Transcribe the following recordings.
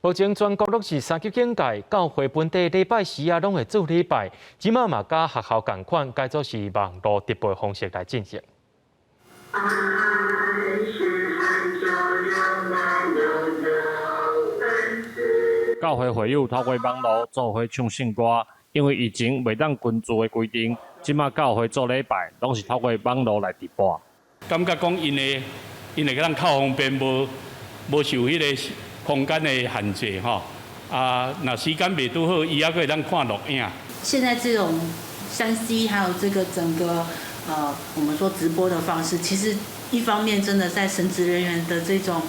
目前全國攏是三級警戒，教會本地禮拜時啊，攏會做禮拜，這馬嘛佮學校仝款，改做是網路直播方式來進行。愛是恆久忍耐，又有恩慈。教會會友透過網路做伙唱聖歌，因為疫情袂當群聚的規定，這馬教會做禮拜攏是透過網路來直播。感覺講𪜶的𪜶會當較方便，無無受彼個空間的限制吼。啊，若時間袂拄好，伊猶閣會當看錄影。現在這種3C 還有這個整個我們說直播的方式，其實一方面真的在神職人員的這種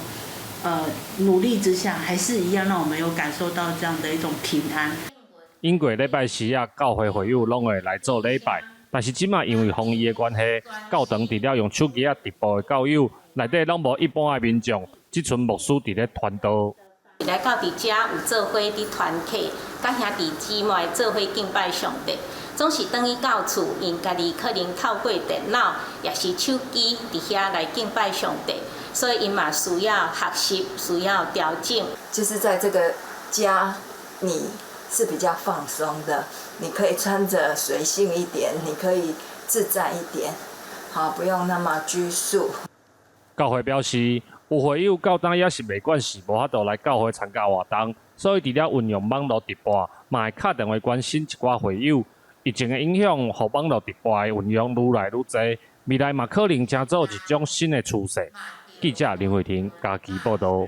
努力之下，還是一樣讓我們有感受到這樣的一種平安。往過禮拜四啊，教會會友攏會來做禮拜，但是這馬因為防疫的關係，教堂除了用手機仔直播的教友，內底攏無一般的民眾，只賰牧師佇咧傳道。來到佇遮有做伙佇團契，佮兄弟姊妹做伙敬拜上帝，總是轉去到厝，𪜶家己可能透過電腦，抑是手機佇遐來敬拜上帝，所以𪜶嘛需要學習，需要調整。就是在這個家，你是比較放鬆的，你可以穿着隨性一點，你可以自在一點，好，不用那麼拘束。教會表示，有會友到今猶是袂慣勢，無法度來教會參加活動，所以除了運用網路直播，嘛會敲電話關心一寡會友。疫情的影響，予網路直播的運用愈來愈濟，未來嘛可能成做一種新的趨勢。記者林慧婷嘉義報導。